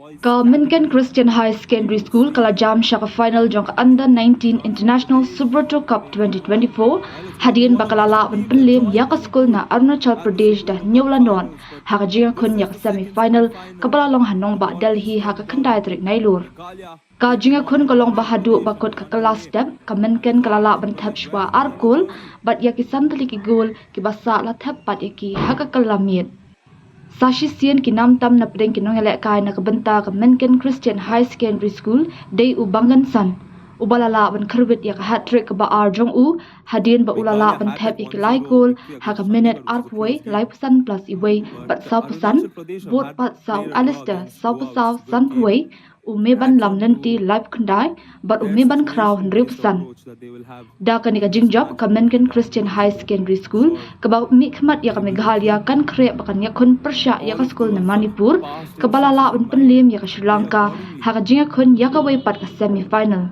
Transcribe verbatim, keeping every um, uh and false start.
Ka Mynken Christian High Secondary School ka la jam sha ka final jong ka Under nineteen International Subroto Cup twenty twenty-four hadien ba ka la lah ban pynliem ïa ka skul na Arunachal Pradesh da hynñiew la nod ha ka jingïakhun ïa ka semi final kaba la long ha nongbah Delhi ha ka khyndai tarik Nailur. Ka jingïakhun ka long ba haduh ba kut ka kylla step, ka Mynken ka la lah ban thep shuwa ar kol bad ïa ki san tylli ki gol kiba sah la thep pat ïa ki ha ka kylla miet. Sa shisien ki nam tam na pdeng ki nongïalehkai na ka bynta ka Mynken Christian High Secondary School dei u Bangansan, uba la lah ban khyrwit ïa ka hat-trick kaba ar jong u hadien ba u la lah ban thep ïa ki lai gol ha ka minit arphew wei, laiphew san plus iwei bad sawphew san, bud pat sa u Alistair, sawphew saw, sanphew wei, u Meban Lamlynti, laiphew khyndai, bad u Meban Khraw, hynriewphew san. Da kane ka jingjop, ka Mynken Christian High Secondary School kaba mihkhmat ïa ka Meghalaya kan khreh ba kan ïakhun pyrshah ïa ka skul na Manipur kaba la lah ban pynliem ïa ka Sri Lanka ha ka jingïakhun ïa kawei pat ka semi final.